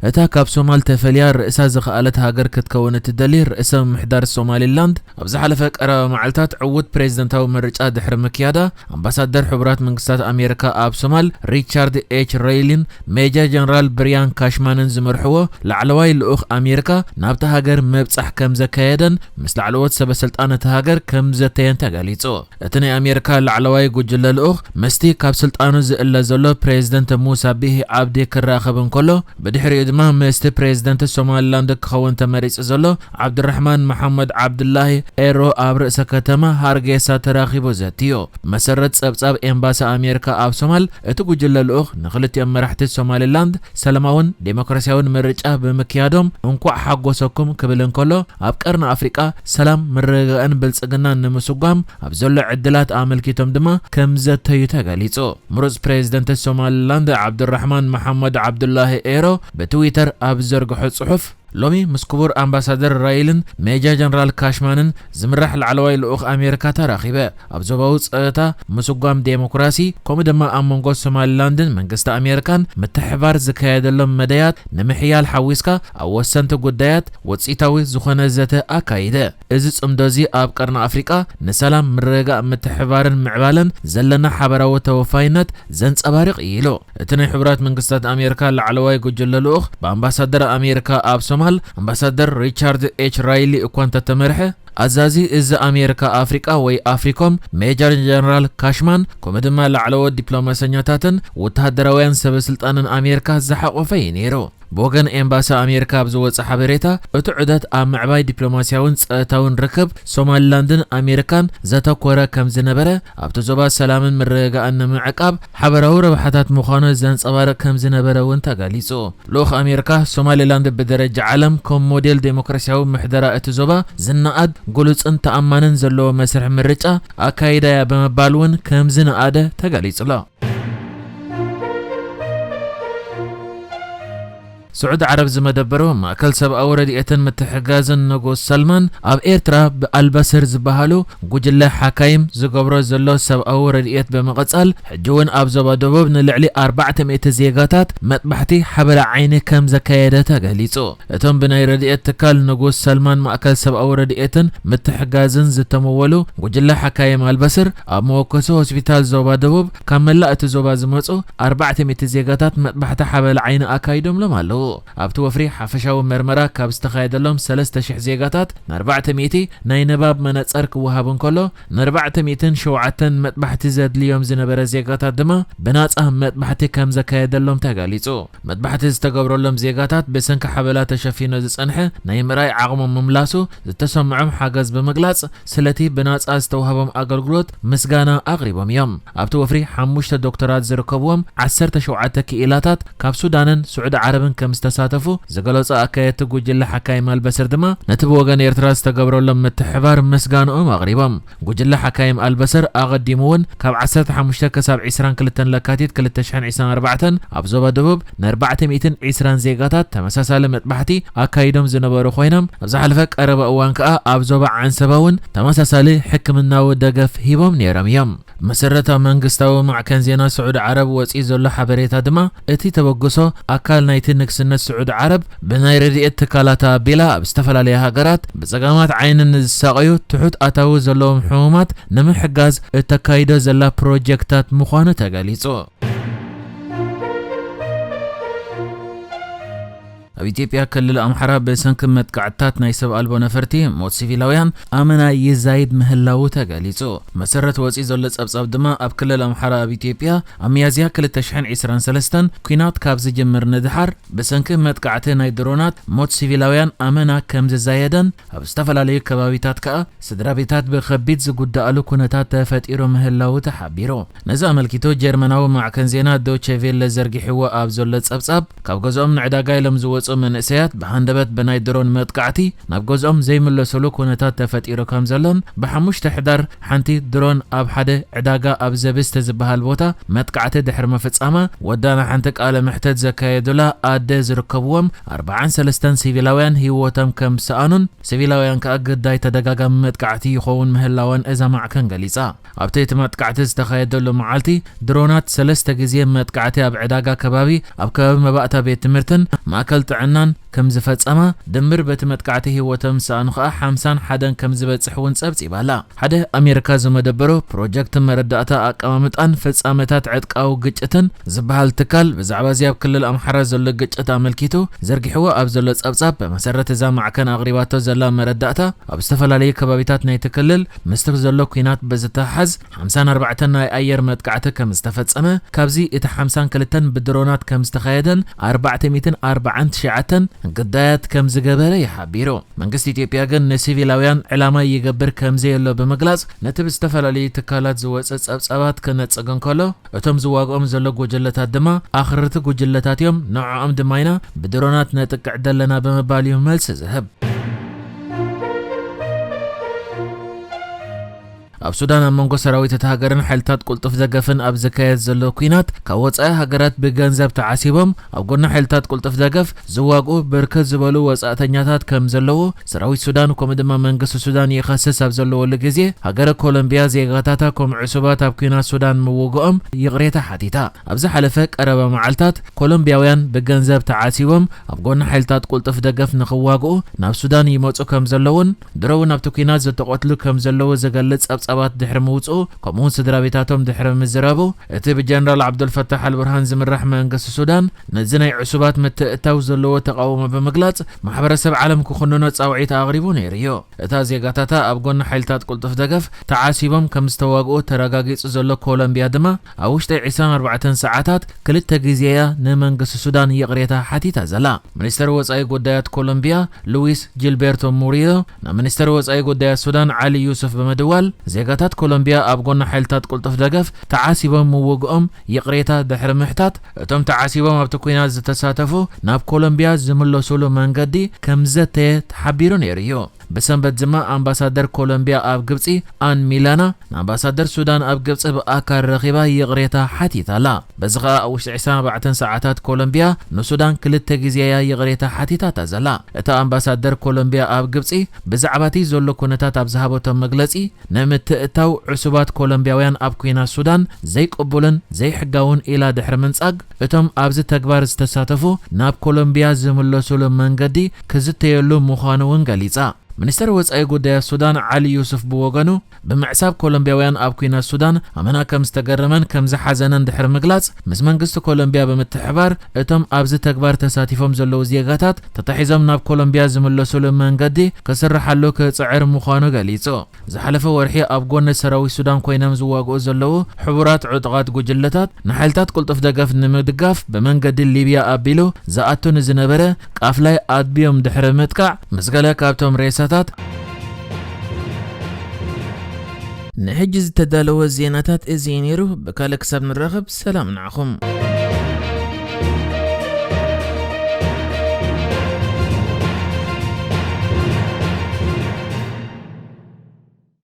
እታ ካብ ሶማል ተፈልያ ርእሳ ዝኸኣለት ሃገር ክትከውን እትደሊ ርእሰ ምምሕዳር ሶማሊላንድ፣ ኣብ ዝሓለፈ ቀረባ መዓልታት ዕዉት ፕሬዝደንታዊ ምርጫ ድሕሪ ምክያዳ፣ ኣምባሳደር ሕቡራት መንግስታት ኣሜሪካ ኣብ ሶማል ሪቻርድ ኤች ሬይሊን ሜጀር ጀነራል ብሪያን ካሽማንን ዝመርሕዎ ላዕለዋይ ልኡኽ ኣሜሪካ ናብታ ሃገር ምብጻሕ ከም ዘካየደን ምስ ላዕለዎት ሰበ ስልጣን እታ ሃገር ከም ዘተየን ተገሊጹ። እቲ ናይ ኣሜሪካ ላዕለዋይ ጉጅለ ልኡኽ ምስቲ ካብ ስልጣኑ ዝእለ ዘሎ ፕሬዝደንት ሙሳ ቢሂ ዓብዲ ክራኸብ እንከሎ፣ ብድሕሪኡ ድማ ምስቲ ፕሬዝደንት ሶማሊላንድ ክኸውን ተመሪጹ ዘሎ ዓብዱራሕማን መሓመድ ዓብዱላሂ ኤሮ ኣብ ርእሰ ከተማ ሃርጌሳ ተራኺቡ ዘትዮ። መሰረት ጸብጻብ ኤምባሲ ኣሜሪካ ኣብ ሶማል፣ እቲ ጉጅለ ልኡኽ ንኽልቲኦም መራሕቲ ሶማሊላንድ ሰላማውን ዴሞክራሲያውን ምርጫ ብምክያዶም እንኳዕ ሓጎሰኩም ክብል እንከሎ፣ ኣብ ቀርኒ ኣፍሪቃ ሰላም፣ ምርግጋእን ብልጽግናን ንምስጓም ኣብ ዘሎ ዕድላት ኣመልኪቶም ድማ ከም ዘተዩ ተገሊጹ። ምሩጽ ፕሬዝደንት ሶማሊላንድ ዓብዱራሕማን መሓመድ ዓብዱላሂ ኤሮ ብትዊተር ኣብ ዘርግሖ ጽሑፍ፣ ሎሚ ምስ ክቡር ኣምባሳደር ራይልን ሜጀር ጀነራል ካሽማንን ዝምራሕ ላዕለዋይ ልኡኽ ኣሜሪካ ተራኺበ። ኣብ ዞባዊ ጸጥታ፣ ምስጓም ዴሞክራሲ፣ ከምኡ ድማ ኣብ መንጎ ሶማሊላንድን መንግስቲ ኣሜሪካን ምትሕብባር ዝካየደሎም መዳያት ንምሕያል ሓዊስካ ኣብ ወሰንቲ ጉዳያት ውጽኢታዊ ዝኾነ ዘተ ኣካይደ። እዚ ጽምዶ እዚ ኣብ ቀርኒ ኣፍሪቃ ንሰላም፣ ምርግጋእ፣ ምትሕብባርን ምዕባለን ዘለና ሓበራዊ ተወፋይነት ዘንጸባርቕ እዩ ኢሉ። እቲ ናይ ሕቡራት መንግስታት ኣሜሪካ ላዕለዋይ ጉጅለ ልኡኽ ብኣምባሳደር ኣሜሪካ ኣብ ሶማል ኣምባሳደር ሪቻርድ ኤች ራይሊ እኳ እንተተመርሐ፣ ኣዛዚ እዚ ኣሜሪካ ኣፍሪቃ ወይ ኣፍሪኮም ሜጀር ጀነራል ካሽማን ከምኡ ድማ ላዕለዎት ዲፕሎማሰኛታትን ወተሃደራውያን ሰበ ስልጣንን ኣሜሪካ ዝሓቆፈ እዩ ነይሩ። ብወገን ኤምባሲ ኣሜሪካ ኣብ ዝወጸ ሓበሬታ፣ እቲ ዑደት ኣብ ምዕባይ ዲፕሎማስያውን ጸጥታውን ርክብ ሶማሊላንድን ኣሜሪካን ዘተኮረ ከም ዝነበረ፣ ኣብቲ ዞባ ሰላምን ምርግጋእን ንምዕቃብ ሓበራዊ ረብሓታት ምዃኑ ዘንጸባርቕ ከም ዝነበረ እውን ተገሊጹ። ልኡኽ ኣሜሪካ፣ ሶማሊላንድ ብደረጃ ዓለም ከም ሞዴል ዴሞክራሲያዊ ምሕደራ እቲ ዞባ ዝነኣድ፣ ግሉጽን ተኣማንን ዘለዎ መስርሕ ምርጫ ኣካይዳ እያ ብምባል እውን ከም ዝነኣደ ተገሊጹ ኣሎ። ስዑዲ ዓረብ ዝመደበሩ ማእከል ሰብኣዊ ረድኤትን ምትሕጋዝን ንጉስ ሰልማን፣ ኣብ ኤርትራ ብኣልበስር ዝበሃሉ ጉጅለ ሓካይም ዝገብሮ ዘሎ ሰብኣዊ ረድኤት ብምቕጻል፣ ሕጂ እውን ኣብ ዞባ ደቡብ ንልዕሊ ኣርባዕተ ሚእቲ ዜጋታት መጥባሕቲ ሓበላ ዓይኒ ከም ዘካየደ ተገሊጹ። እቶም ብናይ ረድኤት ትካል ንጉስ ሰልማን ማእከል ሰብኣዊ ረድኤትን ምትሕጋዝን ዝተመወሉ ጉጅለ ሓካይም ኣልበስር፣ ኣብ መወከሲ ሆስፒታል ዞባ ደቡብ ካብ መላእ እቲ ዞባ ዝመጹ ኣርባዕተ ሚእቲ ዜጋታት መጥባሕቲ ሓበላ ዓይኒ ኣካይዶምሎም ኣለዉ። ኣብቲ ወፍሪ ሓፈሻዊ መርመራ ካብ ዝተኻየደሎም ሰለስተ ሽሕ ዜጋታት፣ ንኣርባዕተ ሚእቲ ናይ ንባብ መነጸር ክወሃብ እንከሎ፣ ንኣርባዕተ ሚእትን ሸውዓተን መጥባሕቲ ዘድልዮም ዝነበረ ዜጋታት ድማ ብናጻ መጥባሕቲ ከም ዘካየደሎም ተገሊጹ። መጥባሕቲ ዝተገብረሎም ዜጋታት ብሰንኪ ሓበላ ተሸፊኑ ዝጸንሐ ናይ ምርኣይ ዓቕሞም ምምላሱ ዝተሰምዖም ሓገዝ ብምግላጽ፣ ስለቲ ብናጻ ዝተዋህቦም ኣገልግሎት ምስጋና ኣቕሪቦም እዮም። ኣብቲ ወፍሪ ሓሙሽተ ዶክተራት ዝርከብዎም ዓሰርተ ሸውዓተ ክኢላታት ካብ ሱዳንን ስዑዲ ዓረብን ከም ዝተሳተፉ ዝገለጹ ኣካየድቲ ጉጅለ ሓካይም ኣልበስር ድማ፣ ነቲ ብወገን ኤርትራ ዝተገብረሎም ምትሕብባር ምስጋንኦም ኣቕሪቦም። ጉጅለ ሓካይም ኣልበስር ኣቐዲሙ እውን ካብ ዓሰርተ ሓሙሽተ ክሳብ ዕስራን ክልተን ለካቲት ክልተ ሽሕን ዕስራን ኣርባዕተን ኣብ ዞባ ደቡብ ንኣርባዕተ ሚእትን ዕስራን ዜጋታት ተመሳሳሊ መጥባሕቲ ኣካይዶም ዝነበሩ ኮይኖም፣ ኣብ ዝሓለፈ ቀረባ እዋን ከኣ ኣብ ዞባ ዓንሰባ እውን ተመሳሳሊ ሕክምናዊ ደገፍ ሂቦም ነይሮም እዮም። መሰረታዊ መንግስታዊ ማዕከን ዜና ስዑዲ ዓረብ ወጺኡ ዘሎ ሓበሬታ ድማ፣ እቲ ተበግሶ ኣካል ናይቲ ንግስነት ስዑዲ ዓረብ ብናይ ረድኤት ትካላታ ኣቢላ ኣብ ዝተፈላለያ ሃገራት ብጸገማት ዓይኒ ንዝሳቐዩ ትሑት ኣታዊ ዘለዎም ሕሙማት ንምሕጋዝ እተካይዶ ዘላ ፕሮጀክታት ምዃኑ ተገሊጹ። ኣብ ኢትዮጵያ ክልል ኣምሓራ ብሰንኪ መጥቃዕትታት ናይ ሰብ ኣልቦ ነፈርቲ ሞት ሲቪላውያን ኣመና ይዛይድ ምህላዉ ተገሊጹ። መሰረት ወጺኡ ዘሎ ጸብጻብ ድማ፣ ኣብ ክልል ኣምሓራ ኣብ ኢትዮጵያ ኣብ ሚያዝያ ክልተ ሽሕን ዕስራን ሰለስተን ኲናት ካብ ዝጅምር ንድሓር ብሰንኪ መጥቃዕቲ ናይ ድሮናት ሞት ሲቪላውያን ኣመና ከም ዝዛየደን፣ ኣብ ዝተፈላለዩ ከባቢታት ከኣ ስድራ ቤታት ብኸቢድ ዝጉዳኣሉ ኩነታት ተፈጢሩ ምህላዉ ተሓቢሩ። ነዚ ኣመልኪቱ ጀርመናዊ ማዕከን ዜና ዶቼ ቬለ ዘርጊሕዎ ኣብ ዘሎ ጸብጻብ፣ ካብ ገዝኦም ንዕዳጋ ኢሎም ዝወጹ መንእሰያት ብሃንደበት ብናይ ድሮን መጥቃዕቲ ናብ ገዝኦም ዘይምለሱሉ ኩነታት ተፈጢሩ ከም ዘሎን፣ ብሓሙሽተ ሕዳር ሓንቲ ድሮን ኣብ ሓደ ዕዳጋ ኣብ ዘብስተ ዝበሃል ቦታ መጥቃዕቲ ድሕሪ ምፍጻማ፣ ወዳና ሓንቲ ቃለ መሕተት ዘካየዱላ ኣደ ዝርከብዎም ኣርባዓን ሰለስተን ሲቪላውያን ህይወቶም ከም ዝሰኣኑን፣ ሲቪላውያን ከኣ ግዳይ ተደጋጋሚ መጥቃዕቲ ይኸውን ምህላወን እዛ ማዕከን ገሊጻ። ኣብቲ እቲ መጥቃዕቲ ዝተኻየደሉ መዓልቲ፣ ድሮናት ሰለስተ ግዜ መጥቃዕቲ ኣብ ዕዳጋ ከባቢ፣ ኣብ ከባቢ መባእታ ቤት ትምህርትን ማእከል ጥዕናን ከም ዝፈጸማ፣ ድምር በቲ መጥቃዕቲ ህይወቶም ዝሰኣኑ ከኣ ሓምሳን ሓደን ከም ዝበጽሕ እውን ጸብጺባ ኣላ። ሓደ ኣሜሪካ ዝመደበሮ ፕሮጀክት መረዳእታ ኣቀማምጣን ፍጻመታት ዕጥቃዊ ግጭትን ዝበሃል ትካል፣ ብዛዕባ እዚ ኣብ ክልል ኣምሓራ ዘሎ ግጭት ኣመልኪቱ ዘርጊሕዎ ኣብ ዘሎ ጸብጻብ፣ ብመሰረት እዛ ማዕከን ኣቕሪባቶ ዘላ መረዳእታ፣ ኣብ ዝተፈላለዩ ከባቢታት ናይቲ ክልል ምስቲ ዘሎ ኲናት ብዝተሓሓዝ ሓምሳን ኣርባዕተን ናይ ኣየር መጥቃዕቲ ከም ዝተፈጸመ፣ ካብዚ እቲ ሓምሳን ክልተን ብድሮናት ከም ዝተኻየደን ኣርባዕተ ሚእትን ኣርባዓን ትሽዓተን ግዳያት ከም ዝገበረ እዩ ሓቢሩ። መንግስቲ ኢትዮጵያ ግን ንሲቪላውያን ዕላማ ይገብር ከም ዘየሎ ብምግላጽ፣ ነቲ ብዝተፈላለዩ ትካላት ዝወጽእ ጸብጻባት ክነጽግ እንከሎ፣ እቶም ዝዋግኦም ዘሎ ጉጅለታት ድማ ኣኽረርቲ ጉጅለታት እዮም፣ ንዕኦም ድማ ኢና ብድሮናት ነጥቅዕ ዘለና ብምባል እዩ መልሲ ዝህብ። ኣብ ሱዳን ኣብ መንጎ ሰራዊት እታ ሃገርን ሓይልታት ቁልጡፍ ደገፍን ኣብ ዝካየድ ዘሎ ኲናት፣ ካብ ወጻኢ ሃገራት ብገንዘብ ተዓሲቦም ኣብ ጎኒ ሓይልታት ቁልጡፍ ደገፍ ዝዋግኡ ብርክት ዝበሉ ወጻእተኛታት ከም ዘለዉ ሰራዊት ሱዳን ከምኡ ድማ መንግስቲ ሱዳን ይኸስስ ኣብ ዘለወሉ ግዜ፣ ሃገረ ኮሎምቢያ ዜጋታታ ከም ዕሱባት ኣብ ኲናት ሱዳን ምውግኦም ይቕሬታ ሓቲታ። ኣብ ዝሓለፈ ቀረባ መዓልታት ኮሎምቢያውያን ብገንዘብ ተዓሲቦም ኣብ ጎኒ ሓይልታት ቁልጡፍ ደገፍ ንኽዋግኡ ናብ ሱዳን ይመጹ ከም ዘለውን፣ ድሮ እውን ኣብቲ ኲናት ዝተቐትሉ ከም ዘለዉ ዝገልጽ ጸብጻባት ድሕሪ ምውጽኡ፣ ከምኡውን ስድራ ቤታቶም ድሕሪ ምዝራቡ፣ እቲ ብጀነራል ዓብዱልፈታሕ ኣልቡርሃን ዝምራሕ መንግስቲ ሱዳን ነዚ ናይ ዕሱባት ምትእትታው ዘለዎ ተቓውሞ ብምግላጽ፣ ማሕበረሰብ ዓለም ክኹንኖ ጻውዒት ኣቕሪቡ ነይሩ እዩ። እታ ዜጋታታ ኣብ ጎኒ ሓይልታት ቁልጡፍ ደገፍ ተዓሲቦም ከም ዝተዋግኡ ተረጋጊጹ ዘሎ ኮሎምቢያ ድማ፣ ኣብ ውሽጢ ዕስራን ኣርባዕተን ሰዓታት ክልተ ግዜ እያ ንመንግስቲ ሱዳን ይቕሬታ ሓቲታ ዘላ። ሚኒስተር ወጻኢ ጉዳያት ኮሎምቢያ ሉዊስ ጂልቤርቶ ሙሪዮ፣ ናብ ሚኒስተር ወጻኢ ጉዳያት ሱዳን ዓሊ ዩሱፍ ብምድዋል፣ ዜጋታት ኮሎምቢያ ኣብ ጎኒ ሓይልታት ቁልጡፍ ደገፍ ተዓሲቦም ምውግኦም ይቕሬታ ድሕሪ ምሕታት፣ እቶም ተዓሲቦም ኣብቲ ኲናት ዝተሳተፉ ናብ ኮሎምቢያ ዝምለሱሉ መንገዲ ከም ዘተየ ተሓቢሩ ነይሩ እዩ። ብሰንበት ድማ ኣምባሳደር ኮሎምቢያ ኣብ ግብጺ ኣን ሚላና፣ ንኣምባሳደር ሱዳን ኣብ ግብጺ ብኣካል ረኺባ ይቕሬታ ሓቲታ ኣላ። በዚ ኸኣ ኣብ ውሽጢ ዕስራን ኣርባዕተን ሰዓታት ኮሎምቢያ ንሱዳን ክልተ ግዜ እያ ይቕሬታ ሓቲታታ ዘላ። እታ ኣምባሳደር ኮሎምቢያ ኣብ ግብጺ ብዛዕባ እቲ ዘሎ ኩነታት ኣብ ዝሃበቶ መግለጺ፣ ንምትእትታው ዕሱባት ኮሎምቢያውያን ኣብ ኲናት ሱዳን ዘይቅቡልን ዘይሕጋውን ኢላ ድሕሪ ምንጻግ፣ እቶም ኣብዚ ተግባር ዝተሳተፉ ናብ ኮሎምቢያ ዝምለሱሉ መንገዲ ክዝተየሉ ምዃኑ እውን ገሊጻ። ሚኒስተር ወጻኢ ጉዳያት ሱዳን ዓሊ ዩሱፍ ብወገኑ፣ ብምዕሳብ ኮሎምቢያውያን ኣብ ኲናት ሱዳን ኣመና ከም ዝተገረመን ከም ዝሓዘነን ድሕሪ ምግላጽ፣ ምስ መንግስቲ ኮሎምቢያ ብምትሕባር እቶም ኣብዚ ተግባር ተሳቲፎም ዘለዉ ዜጋታት ተታሒዞም ናብ ኮሎምቢያ ዝምለሱሉ መንገዲ ክስርሓሉ ክጽዕር ምዃኑ ገሊጹ። ዝሓለፈ ወርሒ ኣብ ጎኒ ሰራዊት ሱዳን ኮይኖም ዝዋግኡ ዘለዉ ሕቡራት ዕጡቓት ጉጅለታት፣ ንሓይልታት ቅልጡፍ ደገፍ ንምድጋፍ ብመንገዲ ሊብያ ኣቢሉ ዝኣቱ ንዝነበረ ቃፍላይ ኣድብዮም ድሕሪ ምጥቃዕ፣ ምስ ገለ ካብቶም ሬሳታት። ንሕጂ ዝተዳለወ ዜናታት እዚ እዩ ነይሩ። ብካልእ ክሳብ ንራኸብ፣ ሰላም ንዓኹም።